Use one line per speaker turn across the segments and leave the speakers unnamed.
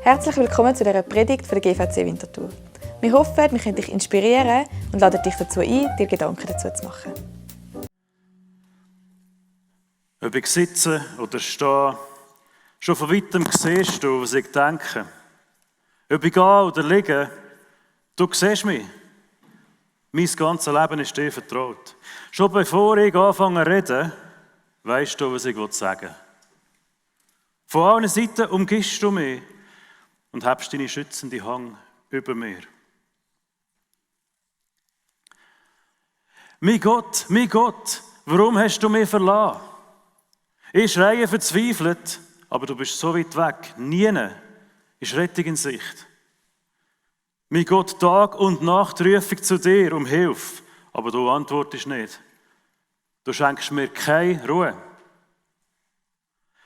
Herzlich willkommen zu dieser Predigt von der GVC Winterthur. Wir hoffen, wir können dich inspirieren und laden dich dazu ein, dir Gedanken dazu zu machen.
Ob ich sitze oder stehe, schon von weitem siehst du, was ich denke. Ob ich gehe oder liege, du siehst mich. Mein ganzes Leben ist dir vertraut. Schon bevor ich anfange zu reden, weisst du, was ich sagen will. Von allen Seiten umgibst du mich und hebst deine schützende Hand über mir. Mein Gott, warum hast du mich verlassen? Ich schreie verzweifelt, aber du bist so weit weg. Nie ist Rettung in Sicht. Mein Gott, Tag und Nacht rufe ich zu dir um Hilfe, aber du antwortest nicht. Du schenkst mir keine Ruhe.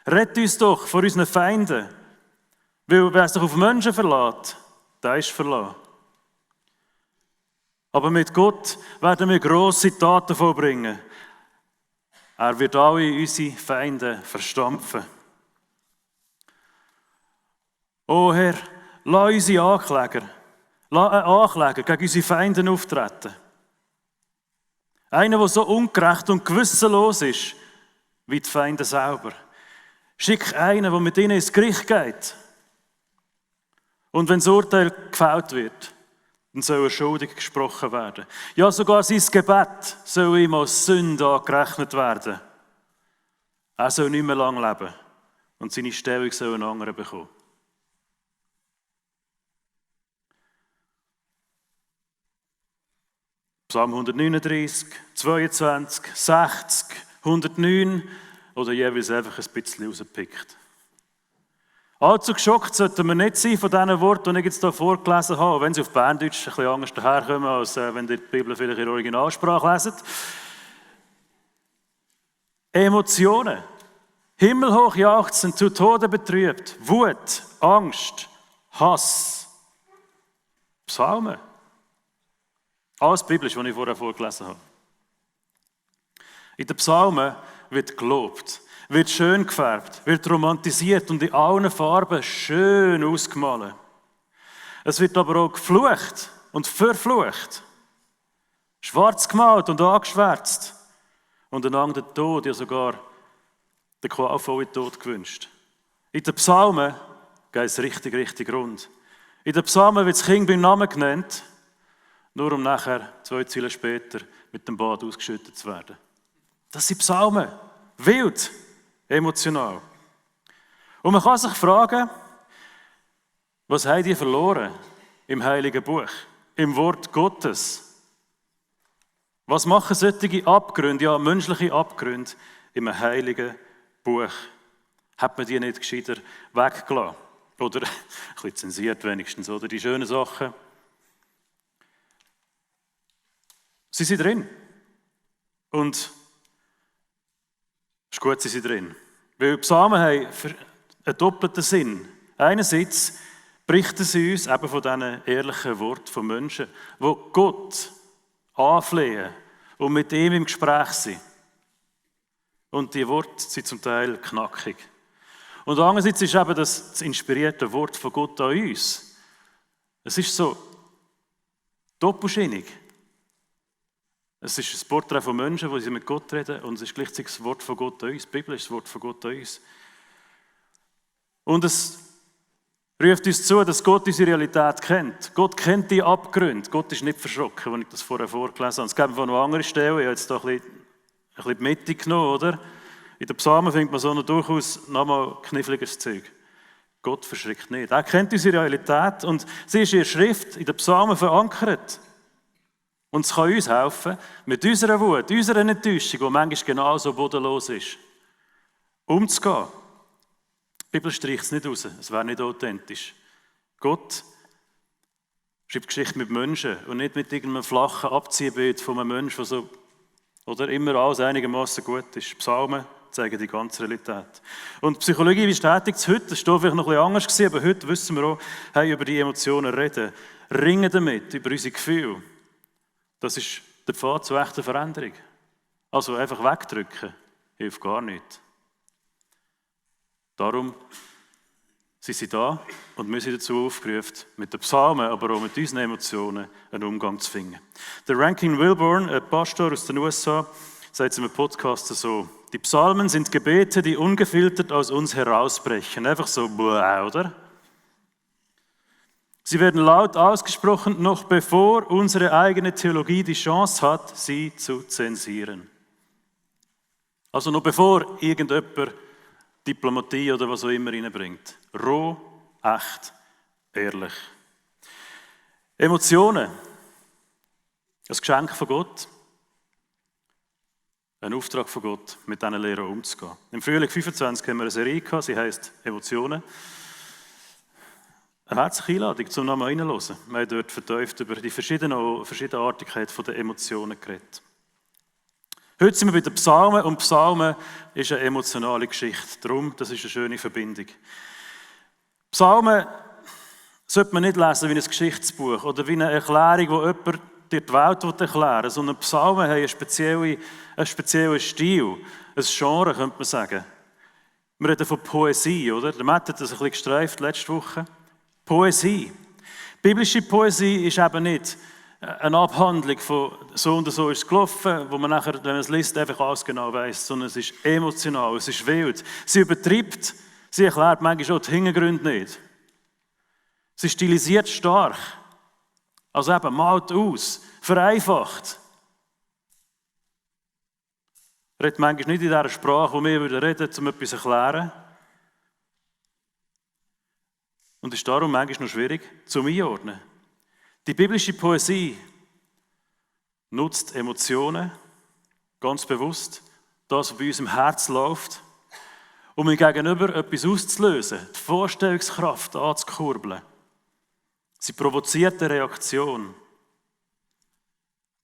Rett uns doch vor unseren Feinden, weil wer sich auf Menschen verlässt, der ist verlassen. Aber mit Gott werden wir grosse Taten vollbringen. Er wird alle unsere Feinde verstampfen. O Herr, lass unsere Ankläger gegen unsere Feinde auftreten. Einer, der so ungerecht und gewissenlos ist, wie die Feinde selber. Schick einen, der mit ihnen ins Gericht geht. Und wenn das Urteil gefällt wird, dann soll er schuldig gesprochen werden. Ja, sogar sein Gebet soll ihm als Sünde angerechnet werden. Er soll nicht mehr lange leben und seine Stellung soll ein anderer bekommen. Psalm 139, 22, 60, 109 oder jeweils einfach ein bisschen rausgepickt. Allzu geschockt sollten wir nicht sein von diesen Worten, die ich jetzt hier vorgelesen habe, wenn sie auf Berndeutsch ein bisschen anders daherkommen, als wenn ihr die Bibel vielleicht in der Originalsprache leset. Emotionen. Himmelhoch jauchzen, zu Tode betrübt. Wut, Angst, Hass. Psalmen. Alles biblisch, was ich vorher vorgelesen habe. In den Psalmen wird gelobt, wird schön gefärbt, wird romantisiert und in allen Farben schön ausgemalt. Es wird aber auch geflucht und verflucht, schwarz gemalt und angeschwärzt und einander den Tod, ja sogar den qualvollen Tod gewünscht. In den Psalmen geht es richtig rund. In den Psalmen wird das Kind beim Namen genannt, nur um nachher 2 Zeilen später mit dem Bad ausgeschüttet zu werden. Das sind Psalmen. Wild, emotional. Und man kann sich fragen, was haben die verloren im Heiligen Buch, im Wort Gottes? Was machen solche Abgründe, ja menschliche Abgründe, im Heiligen Buch? Hat man die nicht gescheiter weggelassen? Oder ein bisschen zensiert wenigstens, oder die schönen Sachen? Sie sind drin. Und es ist gut, sie sind drin. Weil die Psalmen haben einen doppelten Sinn. Einerseits berichten sie uns eben von diesen ehrlichen Worten von Menschen, die Gott anflehen und mit ihm im Gespräch sind. Und die Worte sind zum Teil knackig. Und andererseits ist eben das inspirierte Wort von Gott an uns. Es ist so doppelschinnig. Es ist ein Porträt von Menschen, die mit Gott reden, und es ist gleichzeitig das Wort von Gott an uns. Die Bibel ist das Wort von Gott an uns. Und es ruft uns zu, dass Gott unsere Realität kennt. Gott kennt die Abgründe. Gott ist nicht verschrocken, als ich das vorher vorgelesen habe. Es gibt noch andere Stellen, ich habe jetzt da ein bisschen die Mitte genommen, oder? In den Psalmen findet man so noch durchaus nochmal kniffliges Zeug. Gott verschrickt nicht. Er kennt unsere Realität und sie ist in der Schrift, in den Psalmen verankert. Und es kann uns helfen, mit unserer Wut, unserer Enttäuschung, die manchmal genauso bodenlos ist, umzugehen. Die Bibel streicht es nicht raus, es wäre nicht authentisch. Gott schreibt Geschichte mit Menschen und nicht mit irgendeinem flachen Abziehbild von einem Menschen, der so, oder immer alles einigermaßen gut ist. Psalmen zeigen die ganze Realität. Und Psychologie bestätigt es heute, das war vielleicht noch ein bisschen anders gewesen, aber heute wissen wir auch, hey, über die Emotionen reden, ringen damit, über unsere Gefühle. Das ist der Pfad zu echter Veränderung. Also einfach wegdrücken hilft gar nicht. Darum Sie sind da und wir sind dazu aufgerufen, mit den Psalmen, aber auch mit unseren Emotionen einen Umgang zu finden. Der Rankin Wilbourn, ein Pastor aus den USA, sagt es in einem Podcast so: Die Psalmen sind Gebete, die ungefiltert aus uns herausbrechen. Einfach so, oder? Sie werden laut ausgesprochen, noch bevor unsere eigene Theologie die Chance hat, sie zu zensieren. Also noch bevor irgendjemand Diplomatie oder was auch immer reinbringt. Roh, echt, ehrlich. Emotionen. Ein Geschenk von Gott. Ein Auftrag von Gott, mit diesen Lehren umzugehen. Im Frühling 25 haben wir eine Serie gehabt, sie heisst Emotionen. Eine herzliche Einladung, zum nochmal reinzuhören. Wir haben dort vertieft über die Verschiedenartigkeit der Emotionen geredet. Heute sind wir bei den Psalmen und Psalmen ist eine emotionale Geschichte. Darum, das ist eine schöne Verbindung. Psalmen sollte man nicht lesen wie ein Geschichtsbuch oder wie eine Erklärung, wo jemand dir die Welt erklären will, sondern Psalmen haben einen speziellen Stil, ein Genre, könnte man sagen. Wir reden von Poesie, oder? Der Matt hat das ein bisschen gestreift letzte Woche. Poesie. Biblische Poesie ist eben nicht eine Abhandlung von so und so ist es gelaufen, wo man nachher, wenn man es liest, einfach alles genau weiss, sondern es ist emotional, es ist wild. Sie übertreibt, sie erklärt manchmal auch die Hintergründe nicht. Sie stilisiert stark, also eben malt aus, vereinfacht. Redet manchmal nicht in dieser Sprache, die wir reden würden, um etwas zu erklären. Und ist darum manchmal noch schwierig zum Einordnen. Die biblische Poesie nutzt Emotionen, ganz bewusst, das, was bei uns im Herz läuft, um im Gegenüber etwas auszulösen, die Vorstellungskraft anzukurbeln. Sie provoziert eine Reaktion.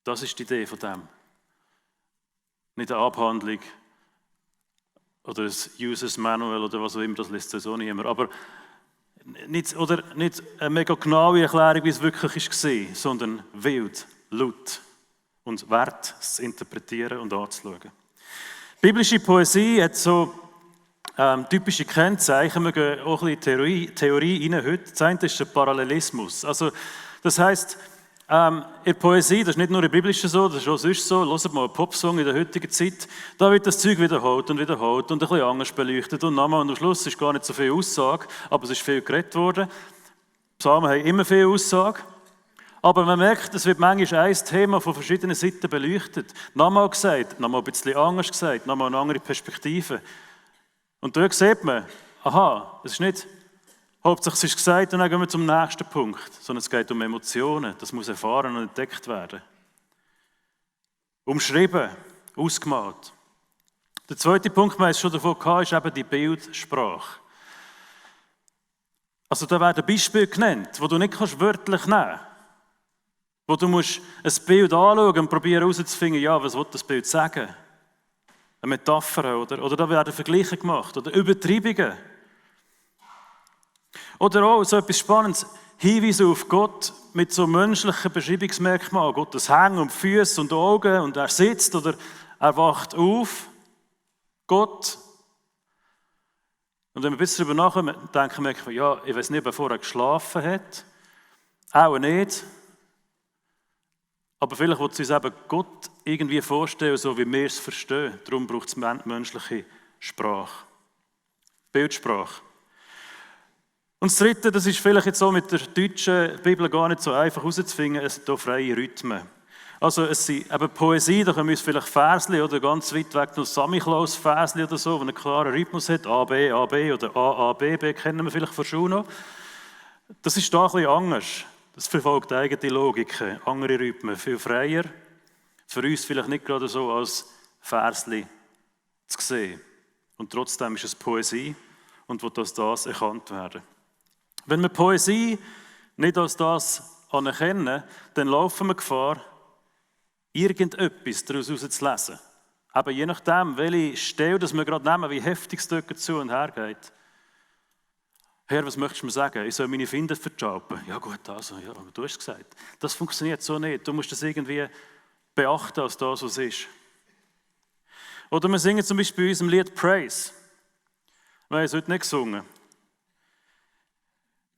Das ist die Idee von dem. Nicht eine Abhandlung oder ein Users Manual oder was auch immer, das liest sowieso niemand. Aber nicht eine mega genaue Erklärung, wie es wirklich war, sondern wild, laut und wert, es zu interpretieren und anzuschauen. Biblische Poesie hat so typische Kennzeichen. Wir gehen auch ein bisschen in die Theorie rein heute. Das eine ist der Parallelismus. Also, das heisst, in der Poesie, das ist nicht nur im Biblischen so, das ist auch sonst so. Hört mal einen Popsong in der heutigen Zeit. Da wird das Zeug wiederholt und wiederholt und ein bisschen anders beleuchtet. Und am Schluss ist gar nicht so viel Aussage, aber es ist viel geredet worden. Psalmen haben immer viel Aussage. Aber man merkt, es wird manchmal ein Thema von verschiedenen Seiten beleuchtet. Nochmal gesagt, nochmal ein bisschen anders gesagt, nochmal eine andere Perspektive. Und dort sieht man, aha, es ist nicht hauptsächlich ist gesagt und dann gehen wir zum nächsten Punkt, sondern es geht um Emotionen. Das muss erfahren und entdeckt werden. Umschrieben, ausgemalt. Der zweite Punkt, wir haben es schon davon gehabt, ist eben die Bildsprache. Also da werden Beispiele genannt, die du nicht wörtlich nehmen kannst. Wo du musst ein Bild anschauen und probieren herauszufinden, ja, was will das Bild sagen? Eine Metapher, oder da werden Vergleiche gemacht, oder Übertreibungen. Oder auch so etwas Spannendes, Hinweise auf Gott mit so menschlichen Beschreibungsmerkmalen. Gottes Hände und Füße und Augen und er sitzt oder er wacht auf. Gott. Und wenn wir ein bisschen darüber nachdenken, merken wir, ja, ich weiß nicht, ob er vorher geschlafen hat. Auch nicht. Aber vielleicht will es uns eben Gott irgendwie vorstellen, so wie wir es verstehen. Darum braucht es menschliche Sprache. Bildsprache. Und das Dritte, das ist vielleicht jetzt so mit der deutschen Bibel gar nicht so einfach herauszufinden, es sind hier freie Rhythmen. Also es sind eben Poesie, da können wir uns vielleicht Versli oder ganz weit weg noch Samichlaus-Versli oder so, wo einen klaren Rhythmus hat, A, B oder A, B, B, kennen wir vielleicht von Schule noch. Das ist da ein bisschen anders. Das verfolgt eigene Logiken, andere Rhythmen, viel freier. Für uns vielleicht nicht gerade so als Versli zu sehen. Und trotzdem ist es Poesie und will als das erkannt werden. Wenn wir Poesie nicht als das anerkennen, dann laufen wir Gefahr, irgendetwas daraus herauszulesen. Aber je nachdem, welche Stelle das wir gerade nehmen, wie heftig es dort zu und her geht. Herr, was möchtest du mir sagen? Ich soll meine Finder verjauben? Ja gut, also, ja, aber du hast gesagt. Das funktioniert so nicht. Du musst das irgendwie beachten als das, was es ist. Oder wir singen zum Beispiel bei unserem Lied Praise. Wir haben es heute nicht gesungen.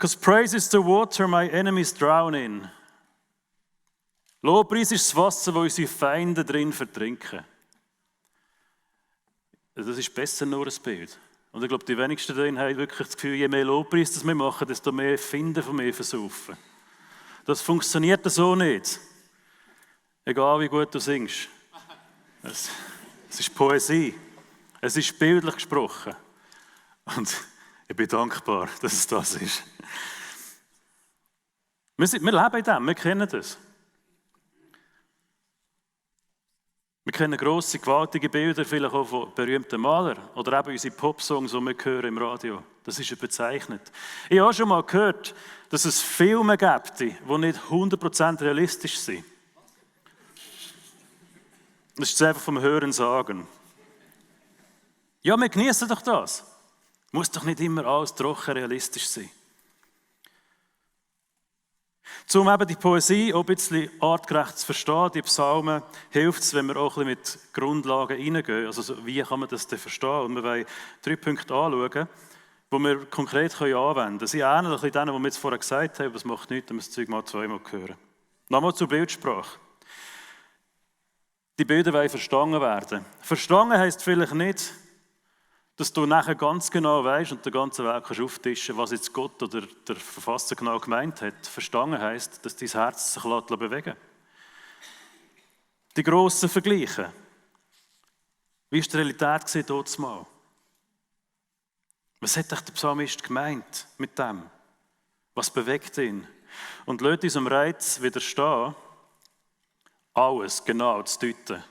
'Cause praise is the water my enemies drown in. Lobpreis ist das Wasser, wo unsere Feinde drin vertrinken. Das ist besser nur ein Bild. Und ich glaube, die wenigsten drin haben wirklich das Gefühl, je mehr Lobpreis das wir machen, desto mehr Finden von mir versaufen. Das funktioniert so nicht. Egal wie gut du singst. Es ist Poesie. Es ist bildlich gesprochen. Und ich bin dankbar, dass es das ist. Wir leben in dem, wir kennen das. Wir kennen grosse, gewaltige Bilder, vielleicht auch von berühmten Malern. Oder eben unsere Popsongs, die wir hören im Radio. Das ist überzeichnet. Ich habe schon mal gehört, dass es Filme gibt, die nicht 100% realistisch sind. Das ist einfach vom Hören sagen. Ja, wir genießen doch das. Muss doch nicht immer alles trocken realistisch sein. Um eben die Poesie auch ein bisschen artgerecht zu verstehen, die Psalmen, hilft es, wenn wir auch ein bisschen mit Grundlagen reingehen. Also wie kann man das denn verstehen? Und wir wollen 3 Punkte anschauen, die wir konkret anwenden können. Sie ähneln ein bisschen denen, die wir jetzt vorher gesagt haben, aber es macht nichts, wenn wir das Zeug mal zweimal hören. Nochmal zur Bildsprache. Die Bilder wollen verstanden werden. Verstanden heisst vielleicht nicht, dass du nachher ganz genau weißt und den ganzen Weg kannst auftischen, was jetzt Gott oder der Verfasser genau gemeint hat. Verstanden heisst, dass dein Herz sich bewegen lässt. Die grossen Vergleiche. Wie war die Realität dort mal? Was hat der Psalmist gemeint mit dem? Was bewegt ihn? Und lässt unserem Reiz widerstehen, alles genau zu deuten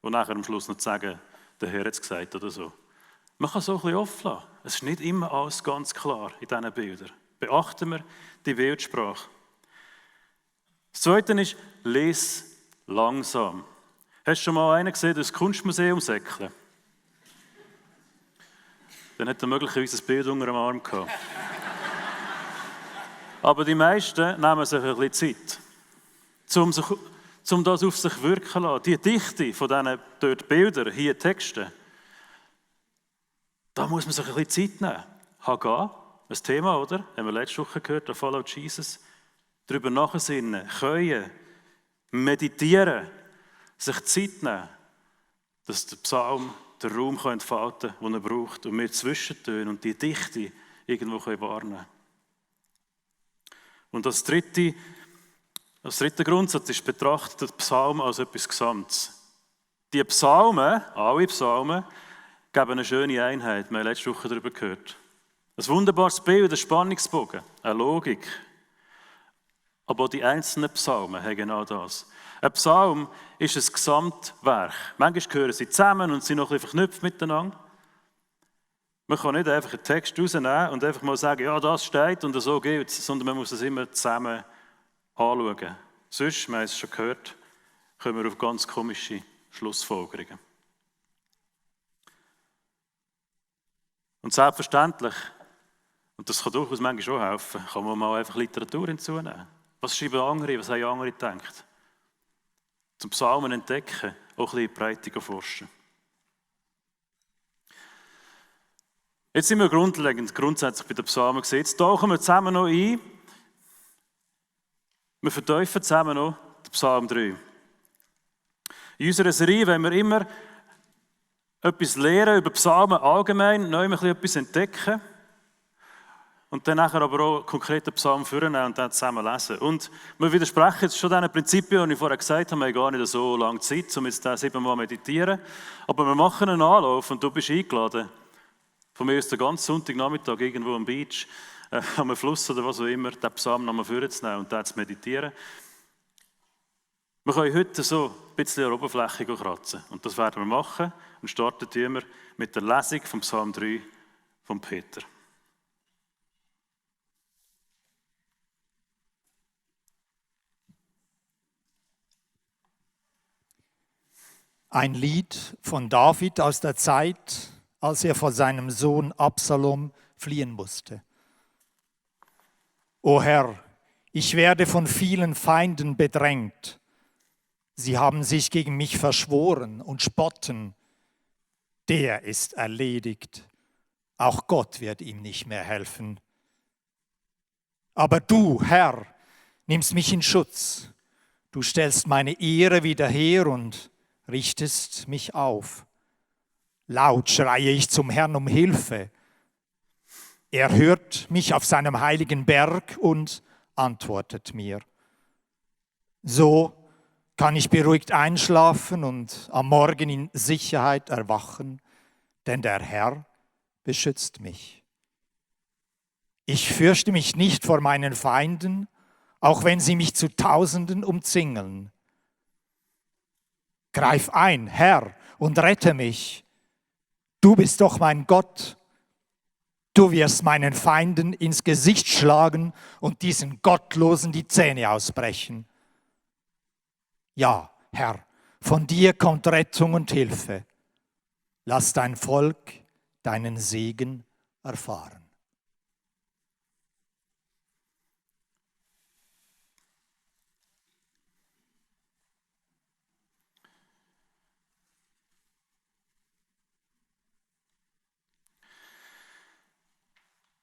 und nachher am Schluss noch zu sagen, der Herr hat es gesagt oder so. Man kann so ein bisschen offen lassen. Es ist nicht immer alles ganz klar in diesen Bildern. Beachten wir die Bildsprache. Das Zweite ist, lese langsam. Hast du schon mal einen gesehen, das Kunstmuseum säckeln? Dann hat er möglicherweise ein Bild unter dem Arm gehabt. Aber die meisten nehmen sich ein bisschen Zeit, um das auf sich wirken zu lassen. Die Dichte von diesen dort Bildern, hier Texten, da muss man sich ein bisschen Zeit nehmen. Hagar, ein Thema, oder? Haben wir letzte Woche gehört, da Follow Jesus. Darüber nachsinnen, können, meditieren, sich Zeit nehmen, dass der Psalm den Raum entfalten kann, den er braucht, und wir Zwischentöne und die Dichte irgendwo wahrnehmen können. Und als dritter Grundsatz ist betrachtet der Psalm als etwas Gesamtes. Die Psalmen, alle Psalmen, geben eine schöne Einheit. Wir haben letzte Woche darüber gehört. Ein wunderbares Bild, ein Spannungsbogen, eine Logik. Aber auch die einzelnen Psalmen haben genau das. Ein Psalm ist ein Gesamtwerk. Manchmal gehören sie zusammen und sind noch ein bisschen verknüpft miteinander. Man kann nicht einfach einen Text rausnehmen und einfach mal sagen, ja, das steht und so gilt es, sondern man muss es immer zusammen anschauen. Sonst, wir haben es schon gehört, kommen wir auf ganz komische Schlussfolgerungen. Und selbstverständlich, und das kann durchaus manchmal schon helfen, kann man mal einfach Literatur hinzunehmen. Was schreiben andere, was haben andere gedacht? Zum Psalmen entdecken, auch ein bisschen Breite forschen. Jetzt sind wir grundsätzlich bei den Psalmen gesehen. Jetzt tauchen wir zusammen noch ein. Wir vertiefen zusammen noch den Psalm 3. In unserer Serie wollen wir immer etwas lernen über Psalmen allgemein, neu etwas entdecken und dann nachher aber auch konkrete Psalmen vornehmen und dann zusammen lesen. Und wir widersprechen jetzt schon diesen Prinzipien, die ich vorher gesagt habe, wir haben gar nicht so lange Zeit, um jetzt 7 Mal meditieren. Aber wir machen einen Anlauf und du bist eingeladen. Von mir aus den ganzen Sonntagnachmittag irgendwo am Beach, am Fluss oder was auch immer, den Psalm nochmal vorzunehmen und den zu meditieren. Wir können heute so ein bisschen an der Oberfläche kratzen. Und das werden wir machen. Und starten wir mit der Lesung vom Psalm 3 von Peter.
Ein Lied von David aus der Zeit, als er vor seinem Sohn Absalom fliehen musste. O Herr, ich werde von vielen Feinden bedrängt. Sie haben sich gegen mich verschworen und spotten. Der ist erledigt. Auch Gott wird ihm nicht mehr helfen. Aber du, Herr, nimmst mich in Schutz. Du stellst meine Ehre wieder her und richtest mich auf. Laut schreie ich zum Herrn um Hilfe. Er hört mich auf seinem heiligen Berg und antwortet mir. So kann ich beruhigt einschlafen und am Morgen in Sicherheit erwachen, denn der Herr beschützt mich. Ich fürchte mich nicht vor meinen Feinden, auch wenn sie mich zu Tausenden umzingeln. Greif ein, Herr, und rette mich. Du bist doch mein Gott. Du wirst meinen Feinden ins Gesicht schlagen und diesen Gottlosen die Zähne ausbrechen. Ja, Herr, von dir kommt Rettung und Hilfe. Lass dein Volk deinen Segen erfahren.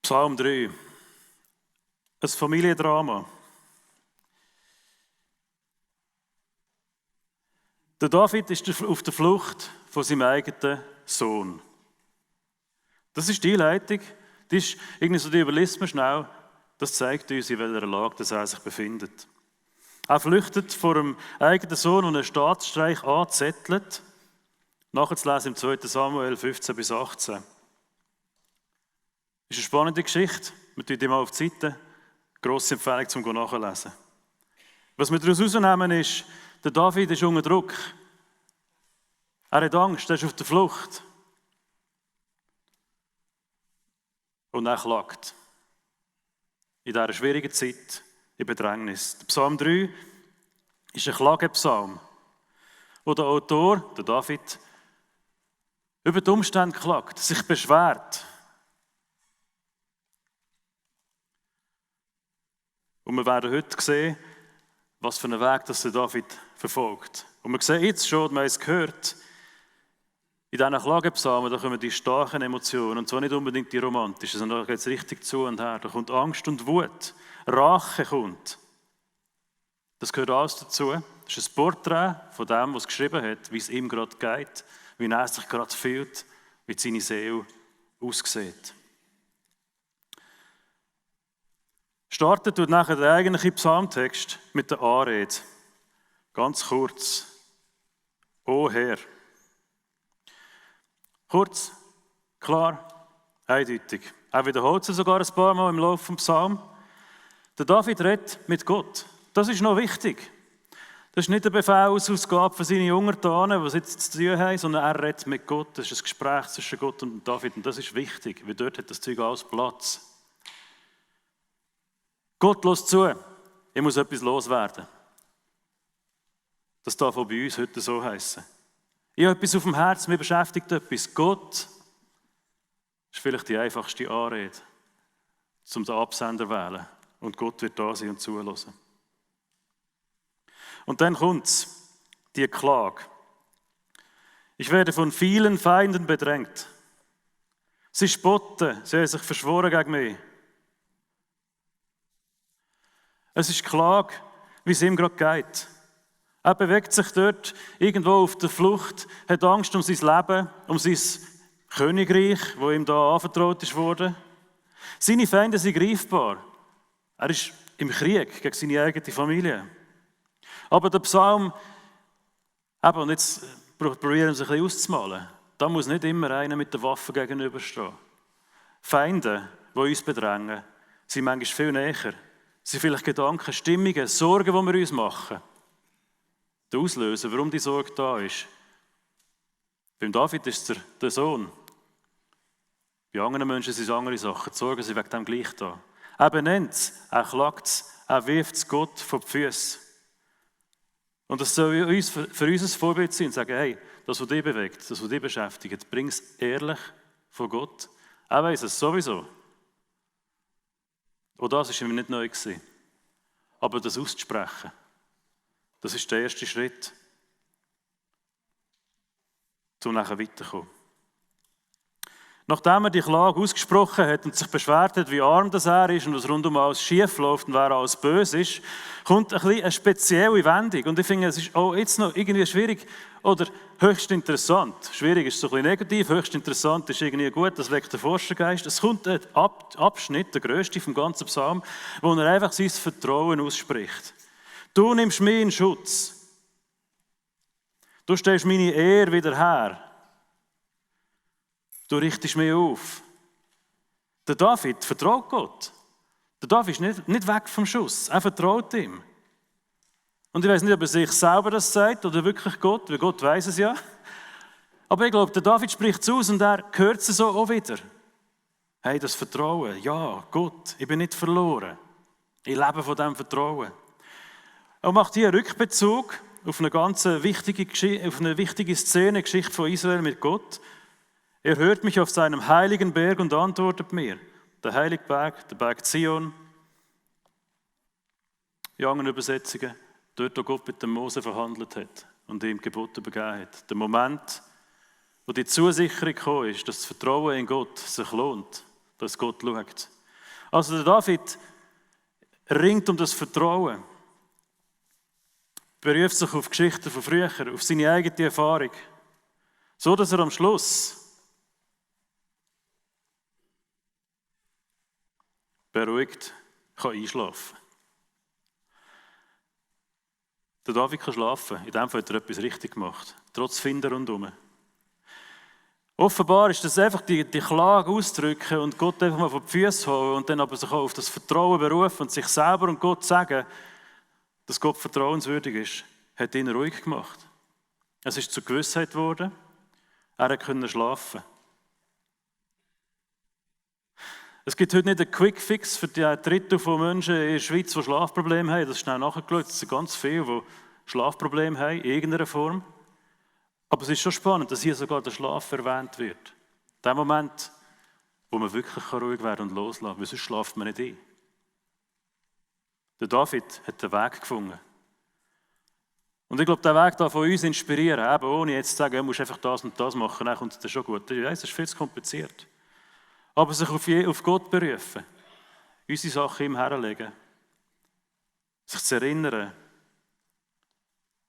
Psalm 3. Ein Familiendrama. Der David ist auf der Flucht von seinem eigenen Sohn. Das ist die Einleitung. Das ist irgendwie so, die überliest man schnell. Das zeigt uns, in welcher Lage er sich befindet. Er flüchtet vor dem eigenen Sohn und einen Staatsstreich anzettelt. Nachzulesen im 2. Samuel 15 bis 18. Das ist eine spannende Geschichte. Wir tun die mal auf die Seite. Grosse Empfehlung zum Nachlesen. Was wir daraus herausnehmen ist, der David ist unter Druck. Er hat Angst, er ist auf der Flucht. Und er klagt. In dieser schwierigen Zeit, in Bedrängnis. Der Psalm 3 ist ein Klagepsalm, wo der Autor, der David, über die Umstände klagt, sich beschwert. Und wir werden heute sehen, was für einen Weg das der David verfolgt. Und wir sehen jetzt schon, wir haben es gehört, in diesen Klagepsalmen, da kommen die starken Emotionen, und zwar nicht unbedingt die romantischen, sondern da geht es richtig zu und her. Da kommt Angst und Wut, Rache kommt. Das gehört alles dazu. Das ist ein Porträt von dem, was geschrieben hat, wie es ihm gerade geht, wie er sich gerade fühlt, wie seine Seele aussieht. Startet tut nachher der eigentliche Psalmtext mit der Anrede. Ganz kurz. O Herr. Kurz, klar, eindeutig. Er wiederholt es sogar ein paar Mal im Laufe des Psalms. Der David redet mit Gott. Das ist noch wichtig. Das ist nicht eine Befehlsausgabe für seine Untertanen, die jetzt zu tun haben, sondern er redet mit Gott. Das ist ein Gespräch zwischen Gott und David. Und das ist wichtig, weil dort hat das Zeug alles Platz. Gott lässt zu, ich muss etwas loswerden. Das darf auch bei uns heute so heißen. Ich habe etwas auf dem Herzen, mir beschäftigt etwas. Gott ist vielleicht die einfachste Anrede, um den Absender zu wählen. Und Gott wird da sein und zuhören. Und dann kommt es, die Klage. Ich werde von vielen Feinden bedrängt. Sie spotten, sie haben sich verschworen gegen mich. Es ist Klage, wie es ihm gerade geht. Er bewegt sich dort irgendwo auf der Flucht, hat Angst um sein Leben, um sein Königreich, das ihm da anvertraut ist worden. Seine Feinde sind greifbar. Er ist im Krieg gegen seine eigene Familie. Aber der Psalm, und jetzt probieren wir es ein bisschen auszumalen, da muss nicht immer einer mit der Waffe gegenüberstehen. Feinde, die uns bedrängen, sind manchmal viel näher. Es sind vielleicht Gedanken, Stimmungen, Sorgen, die wir uns machen. Der Auslöser, warum die Sorge da ist. Beim David ist es der Sohn. Bei anderen Menschen sind es andere Sachen. Die Sorgen sind wegen dem gleich da. Er benennt es, er klagt es, er wirft es Gott vor die Füße. Und das soll für uns ein Vorbild sein und sagen, hey, das, was dich bewegt, das, was dich beschäftigt, bring es ehrlich vor Gott. Er weiss es sowieso. Und das war ihm nicht neu gewesen. Aber das auszusprechen, das ist der erste Schritt, um nachher weiterzukommen. Nachdem er die Klage ausgesprochen hat und sich beschwert hat, wie arm das er ist und was rundum alles schief läuft und wer alles böse ist, kommt eine spezielle Wendung. Und ich finde, es ist auch jetzt noch irgendwie schwierig oder höchst interessant. Schwierig ist so ein bisschen negativ, höchst interessant ist irgendwie gut, das weckt den Forschergeist. Es kommt ein Abschnitt, der grösste vom ganzen Psalm, wo er einfach sein Vertrauen ausspricht. Du nimmst mich in Schutz. Du stellst meine Ehre wieder her. Du richtest mich auf. Der David vertraut Gott. Der David ist nicht weg vom Schuss. Er vertraut ihm. Und ich weiß nicht, ob er sich selber das sagt oder wirklich Gott, weil Gott weiß es ja. Aber ich glaube, der David spricht es aus und er hört es so auch wieder. Hey, das Vertrauen. Ja, Gott, ich bin nicht verloren. Ich lebe von diesem Vertrauen. Er macht hier einen Rückbezug auf eine ganz wichtige Szene, Geschichte von Israel mit Gott. Er hört mich auf seinem heiligen Berg und antwortet mir. Der heilige Berg, der Berg Zion. In anderen Übersetzungen, dort, wo Gott mit dem Mose verhandelt hat und ihm Gebote übergeben hat. Der Moment, wo die Zusicherung gekommen ist, dass das Vertrauen in Gott sich lohnt, dass Gott schaut. Also der David ringt um das Vertrauen, beruft sich auf Geschichten von früher, auf seine eigene Erfahrung, so dass er am Schluss beruhigt kann einschlafen. Der David kann schlafen. In dem Fall hat er etwas richtig gemacht. Trotz Finden rundherum. Offenbar ist das einfach die Klage ausdrücken und Gott einfach mal vor die Füße holen und dann aber sich auch auf das Vertrauen berufen und sich selber und Gott sagen, dass Gott vertrauenswürdig ist, hat ihn ruhig gemacht. Es ist zur Gewissheit geworden. Er konnte schlafen. Es gibt heute nicht einen Quick-Fix für die Drittel von Menschen in der Schweiz, die Schlafprobleme haben. Das ist schnell nachgeschaut. Es sind ganz viele, die Schlafprobleme haben, in irgendeiner Form. Aber es ist schon spannend, dass hier sogar der Schlaf erwähnt wird. Der Moment, wo man wirklich ruhig werden und loslassen kann, weil sonst schlaft man nicht ein. Der David hat den Weg gefunden. Und ich glaube, der Weg da von uns inspirieren, eben ohne jetzt zu sagen, du musst einfach das und das machen, dann kommt es schon gut. Ja, es ist viel zu kompliziert. Aber sich auf Gott berufen, unsere Sachen ihm herlegen, sich zu erinnern,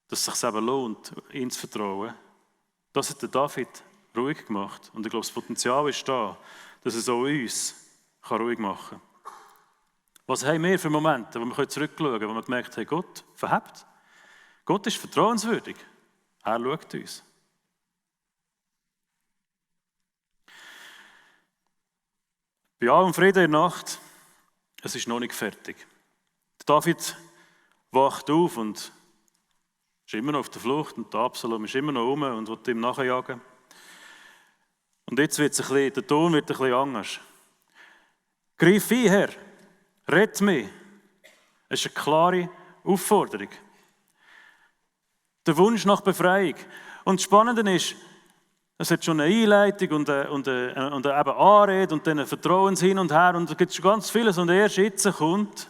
dass es sich eben lohnt, ihm zu vertrauen, das hat der David ruhig gemacht. Und ich glaube, das Potenzial ist da, dass es auch uns ruhig machen kann. Was haben wir für Momente, wo wir zurückschauen können, wo wir gemerkt haben, Gott verhebt. Gott ist vertrauenswürdig. Er schaut uns. Bei allem Frieden in der Nacht, es ist noch nicht fertig. David wacht auf und ist immer noch auf der Flucht und der Absalom ist immer noch rum und will ihm nachjagen. Und jetzt wird der Ton wird ein bisschen anders. Greif ein, Herr, rett mich. Es ist eine klare Aufforderung. Der Wunsch nach Befreiung. Und das Spannende ist, es hat schon eine Einleitung und eine Anrede und dann ein Vertrauens hin und her und es gibt schon ganz vieles und erst jetzt kommt,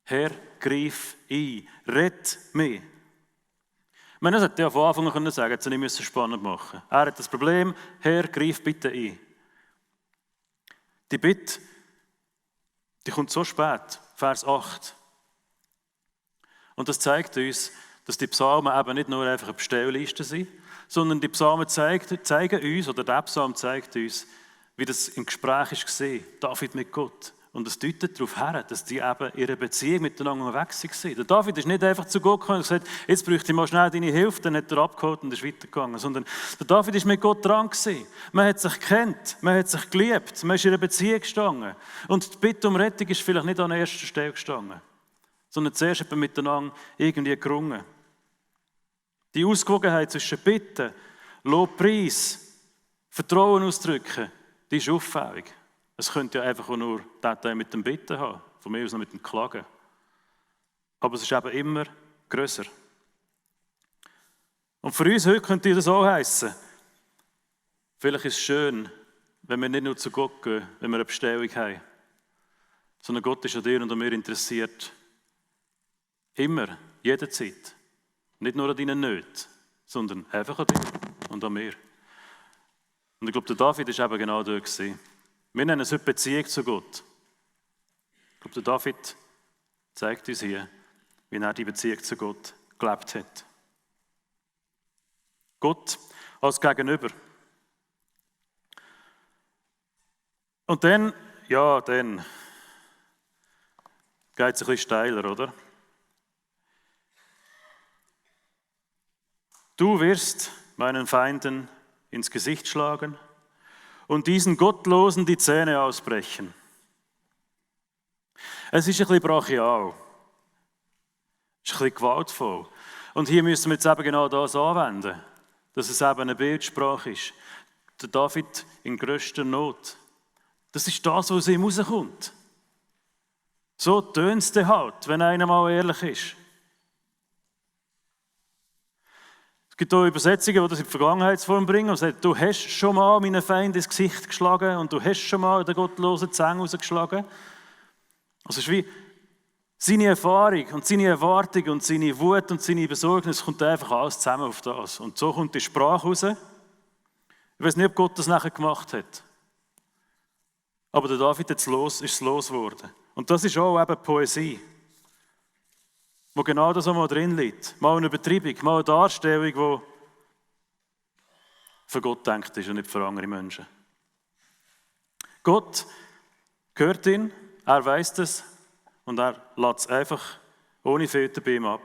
Herr, greif ein, rett mich. Ich meine, das hätte ja von Anfang an können sagen, jetzt nicht müssen spannend machen. Er hat das Problem, Herr, greif bitte ein. Die Bitte, die kommt so spät, Vers 8. Und das zeigt uns, dass die Psalmen eben nicht nur einfach eine Bestellliste sind, sondern die Psalmen zeigen uns, oder der Psalm zeigt uns, wie das im Gespräch war, David mit Gott. Und es deutet darauf her, dass die eben ihre Beziehung miteinander unterwegs waren. Der David ist nicht einfach zu Gott gekommen und gesagt, jetzt bräuchte ich mal schnell deine Hilfe, dann hat er abgeholt und ist weitergegangen. Sondern der David ist mit Gott dran gewesen. Man hat sich gekannt, man hat sich geliebt, man ist in einer Beziehung gestanden. Und die Bitte um Rettung ist vielleicht nicht an erster Stelle gestanden, sondern zuerst hat man miteinander irgendwie gerungen. Die Ausgewogenheit zwischen Bitten, Lobpreis, Vertrauen ausdrücken, die ist auffällig. Es könnte ja einfach nur den Teil mit dem Bitten haben, von mir aus noch mit dem Klagen. Aber es ist eben immer grösser. Und für uns heute könnte das auch heissen, vielleicht ist es schön, wenn wir nicht nur zu Gott gehen, wenn wir eine Bestellung haben, sondern Gott ist an dir und an mir interessiert. Immer, jederzeit. Nicht nur an deinen Nöten, sondern einfach an dir und an mir. Und das ist eben immer grösser. Und für uns heute könnte das auch heissen, vielleicht ist es schön, wenn wir nicht nur zu Gott gehen, wenn wir eine Bestellung haben, sondern Gott ist an dir und an mir interessiert. Immer, jederzeit. Nicht nur an deinen Nöten, sondern einfach an dir und an mir. Und das ist eben immer grösser. Und ich glaube, der David war eben genau dort gewesen. Wir nennen es heute Beziehung zu Gott. Ich glaube, der David zeigt uns hier, wie er die Beziehung zu Gott gelebt hat. Gott als Gegenüber. Und dann geht es ein bisschen steiler, oder? Du wirst meinen Feinden ins Gesicht schlagen und diesen Gottlosen die Zähne ausbrechen. Es ist ein bisschen brachial. Es ist ein bisschen gewaltvoll. Und hier müssen wir jetzt eben genau das anwenden, dass es eben eine Bildsprache ist. Der David in grösster Not. Das ist das, was aus ihm rauskommt. So tönt es halt, wenn einer mal ehrlich ist. Es gibt auch Übersetzungen, die das in die Vergangenheitsform bringen und sagen, du hast schon mal meinen Feind ins Gesicht geschlagen und du hast schon mal den gottlosen Zähne rausgeschlagen. Also es ist wie seine Erfahrung und seine Erwartung und seine Wut und seine Besorgnis kommt einfach alles zusammen auf das. Und so kommt die Sprache raus. Ich weiß nicht, ob Gott das nachher gemacht hat. Aber der David ist es los geworden. Und das ist auch eben Poesie, wo genau das auch mal drin liegt. Mal eine Übertreibung, mal eine Darstellung, die für Gott denkt ist und nicht für andere Menschen. Gott hört ihn, er weiss das und er lässt es einfach ohne Filter bei ihm ab.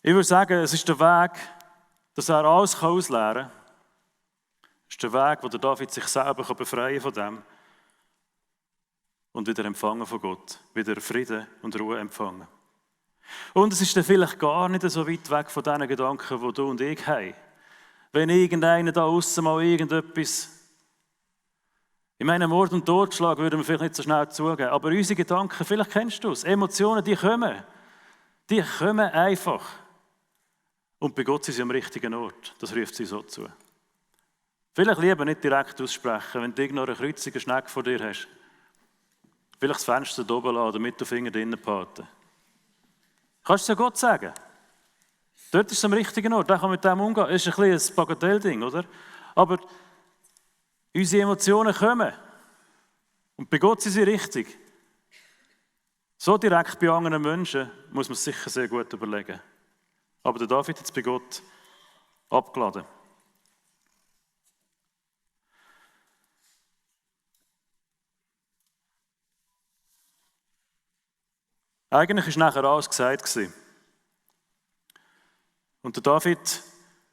Ich würde sagen, es ist der Weg, dass er alles ausleeren kann. Es ist der Weg, wo der David sich selber befreien kann von dem und wieder empfangen von Gott, wieder Frieden und Ruhe empfangen. Und es ist dann vielleicht gar nicht so weit weg von diesen Gedanken, die du und ich haben. Wenn irgendeiner da aussen mal irgendetwas, ich meine, Mord und Totschlag würden wir vielleicht nicht so schnell zugeben, aber unsere Gedanken, vielleicht kennst du es, Emotionen, die kommen einfach. Und bei Gott sind sie am richtigen Ort, das ruft sie so zu. Vielleicht lieber nicht direkt aussprechen, wenn du irgendeine Kreuzung, eine Schnecke vor dir hast. Vielleicht das Fenster da oben lassen, den Mittelfinger drinnen behalten. Kannst du es ja Gott sagen? Dort ist es am richtigen Ort, der kann mit dem umgehen. Das ist ein bisschen ein Bagatellding, oder? Aber unsere Emotionen kommen. Und bei Gott sind sie richtig. So direkt bei anderen Menschen muss man es sicher sehr gut überlegen. Aber der David hat es bei Gott abgeladen. Eigentlich war nachher alles gesagt. Und der David,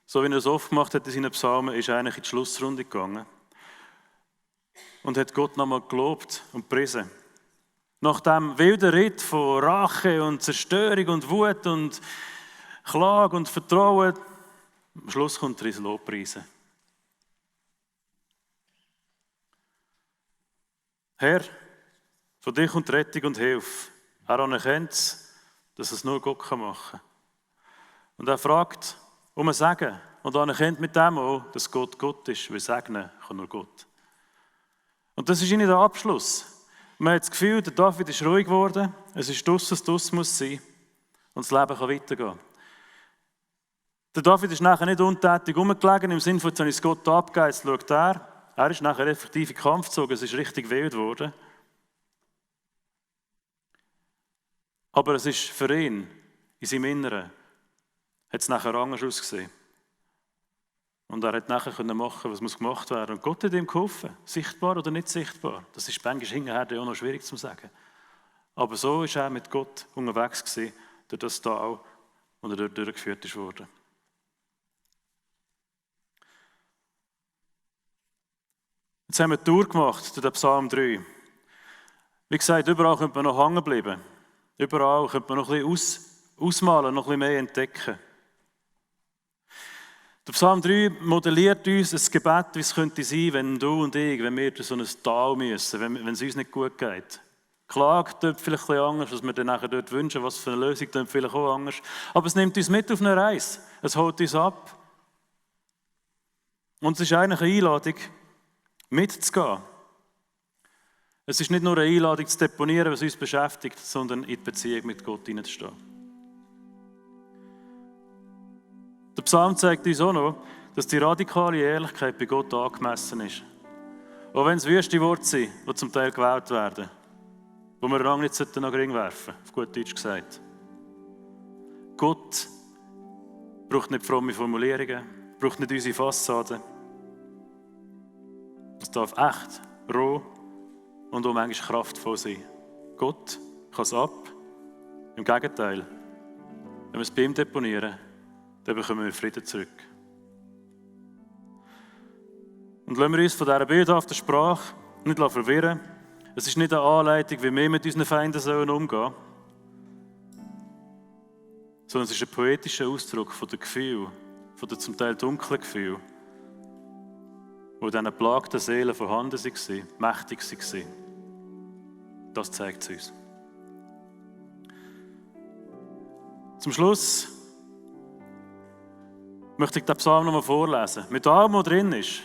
so wie er es oft gemacht hat in seinen Psalmen, ist eigentlich in die Schlussrunde gegangen. Und hat Gott nochmal gelobt und gepriesen. Nach dem wilden Ritt von Rache und Zerstörung und Wut und Klage und Vertrauen, am Schluss kommt er ins Lobpreisen. Herr, von dir kommt Rettung und Hilfe. Er anerkennt, dass es nur Gott machen kann. Und er fragt um ein Segen und anerkennt mit dem auch, dass Gott Gott ist, weil segnen kann nur Gott. Und das ist nicht der Abschluss. Man hat das Gefühl, der David ist ruhig geworden, es ist das, was das muss sein und das Leben kann weitergehen. Der David ist nachher nicht untätig rumgelegen, im Sinne von, jetzt habe ich es Gott abgegeben, jetzt schaut er. Er ist nachher effektiv in den Kampf gezogen, es ist richtig wild geworden. Aber es ist für ihn, in seinem Inneren, hat es nachher anders ausgesehen. Und er hat nachher machen, was muss gemacht werden. Und Gott hat ihm geholfen, sichtbar oder nicht sichtbar. Das ist manchmal hinterher auch noch schwierig zu sagen. Aber so ist er mit Gott unterwegs gewesen, durch das Tal, wo er dort durchgeführt wurde. Jetzt haben wir eine Tour gemacht durch den Psalm 3. Wie gesagt, überall könnte man noch hängen bleiben. Überall könnte man noch ein bisschen ausmalen, noch ein bisschen mehr entdecken. Der Psalm 3 modelliert uns ein Gebet, wie es könnte sein, wenn du und ich, wenn wir durch so ein Tal müssen, wenn es uns nicht gut geht. Klage tut vielleicht ein bisschen anders, was wir dann nachher dort wünschen, was für eine Lösung tut vielleicht auch anders. Aber es nimmt uns mit auf eine Reise. Es holt uns ab. Und es ist eigentlich eine Einladung, mitzugehen. Es ist nicht nur eine Einladung zu deponieren, was uns beschäftigt, sondern in die Beziehung mit Gott hineinzustehen. Der Psalm zeigt uns auch noch, dass die radikale Ehrlichkeit bei Gott angemessen ist. Auch wenn es wüste Worte sind, die zum Teil gewählt werden, wo wir lange nicht an den Ring werfen, auf gut Deutsch gesagt. Gott braucht nicht fromme Formulierungen, braucht nicht unsere Fassade. Es darf echt, roh und auch manchmal kraftvoll sein. Gott kann es ab. Im Gegenteil, wenn wir es bei ihm deponieren, dann bekommen wir Frieden zurück. Und lassen wir uns von dieser bildhaften Sprache nicht verwirren. Es ist nicht eine Anleitung, wie wir mit unseren Feinden umgehen sollen, sondern es ist ein poetischer Ausdruck von den Gefühlen, von den zum Teil dunklen Gefühlen, die in diesen plagten Seelen vorhanden waren, mächtig waren. Das zeigt es uns. Zum Schluss möchte ich den Psalm noch mal vorlesen, mit allem, was drin ist.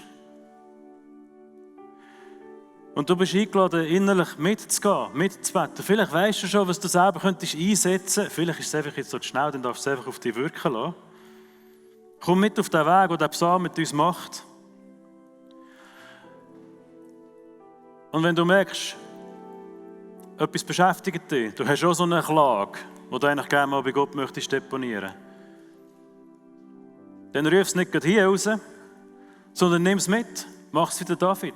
Und du bist eingeladen, innerlich mitzugehen, mitzubeten. Vielleicht weißt du schon, was du selber könntest einsetzen könntest. Vielleicht ist es einfach jetzt so schnell, dann darfst du es einfach auf dich wirken lassen. Komm mit auf den Weg, den der Psalm mit uns macht. Und wenn du merkst, etwas beschäftigt dich, du hast auch so eine Klage, die du eigentlich gerne mal bei Gott möchtest deponieren, dann ruf es nicht gerade hier raus, sondern nimm es mit, mach es wie der David.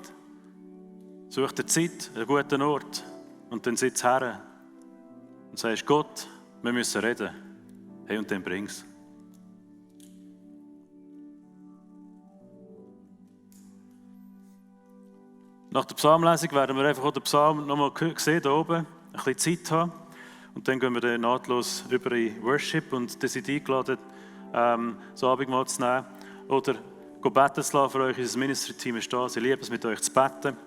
Such dir Zeit, einen guten Ort und dann sitz her und sagst, Gott, wir müssen reden. Hey, und dann bring's. Nach der Psalmlesung werden wir einfach auch den Psalm nochmal sehen, hier oben, ein bisschen Zeit haben. Und dann gehen wir dann nahtlos über in Worship und dann seid ihr eingeladen, so Abendmahl zu nehmen. Oder beten zu lassen für euch, unser Ministry-Team ist da, sie lieben es, mit euch zu beten.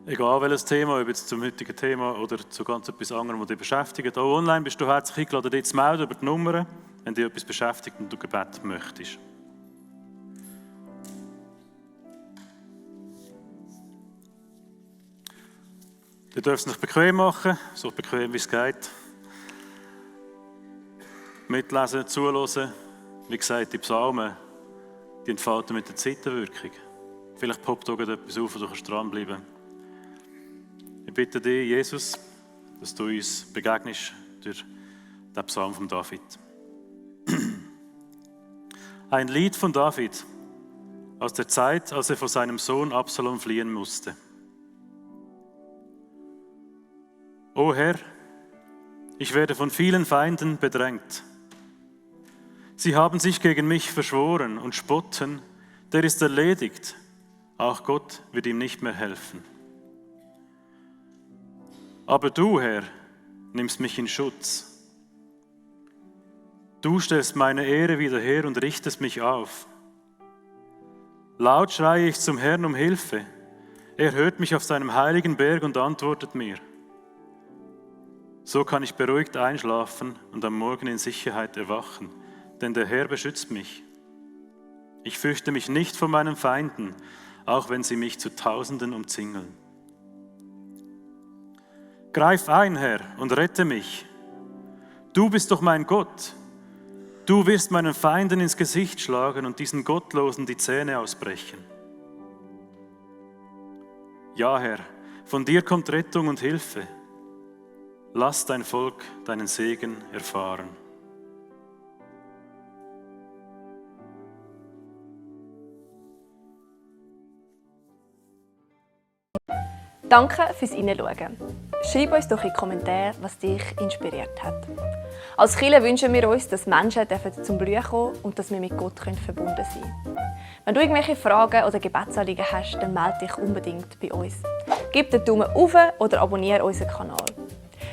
Egal welches Thema, ob jetzt zum heutigen Thema oder zu ganz etwas anderem, das dich beschäftigt. Auch online bist du herzlich eingeladen, dich zu melden über die Nummern, wenn dich etwas beschäftigt und du Gebet möchtest. Du darfst es nicht bequem machen, so bequem wie es geht. Mitlesen, zuhören. Wie gesagt, die Psalmen, die entfalten mit der Zeit eine Wirkung. Vielleicht poppt auch etwas auf, wo du dranbleiben kannst. Ich bitte dich, Jesus, dass du uns begegnest durch den Psalm von David. Ein Lied von David aus der Zeit, als er vor seinem Sohn Absalom fliehen musste. O Herr, ich werde von vielen Feinden bedrängt. Sie haben sich gegen mich verschworen und spotten, der ist erledigt. Auch Gott wird ihm nicht mehr helfen. Aber du, Herr, nimmst mich in Schutz. Du stellst meine Ehre wieder her und richtest mich auf. Laut schreie ich zum Herrn um Hilfe. Er hört mich auf seinem heiligen Berg und antwortet mir. So kann ich beruhigt einschlafen und am Morgen in Sicherheit erwachen, denn der Herr beschützt mich. Ich fürchte mich nicht vor meinen Feinden, auch wenn sie mich zu Tausenden umzingeln. Greif ein, Herr, und rette mich. Du bist doch mein Gott. Du wirst meinen Feinden ins Gesicht schlagen und diesen Gottlosen die Zähne ausbrechen. Ja, Herr, von dir kommt Rettung und Hilfe. Lass dein Volk deinen Segen erfahren.
Danke fürs Hineinschauen. Schreib uns doch in die Kommentare, was dich inspiriert hat. Als Kirche wünschen wir uns, dass Menschen zum Blühen kommen und dass wir mit Gott verbunden sein können. Wenn du irgendwelche Fragen oder Gebetsanliegen hast, dann melde dich unbedingt bei uns. Gib den Daumen hoch oder abonniere unseren Kanal.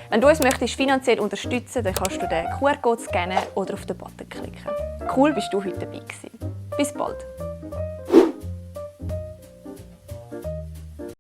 Wenn du uns möchtest finanziell unterstützen, dann kannst du den QR-Code scannen oder auf den Button klicken. Cool, bist du heute dabei gewesen. Bis bald!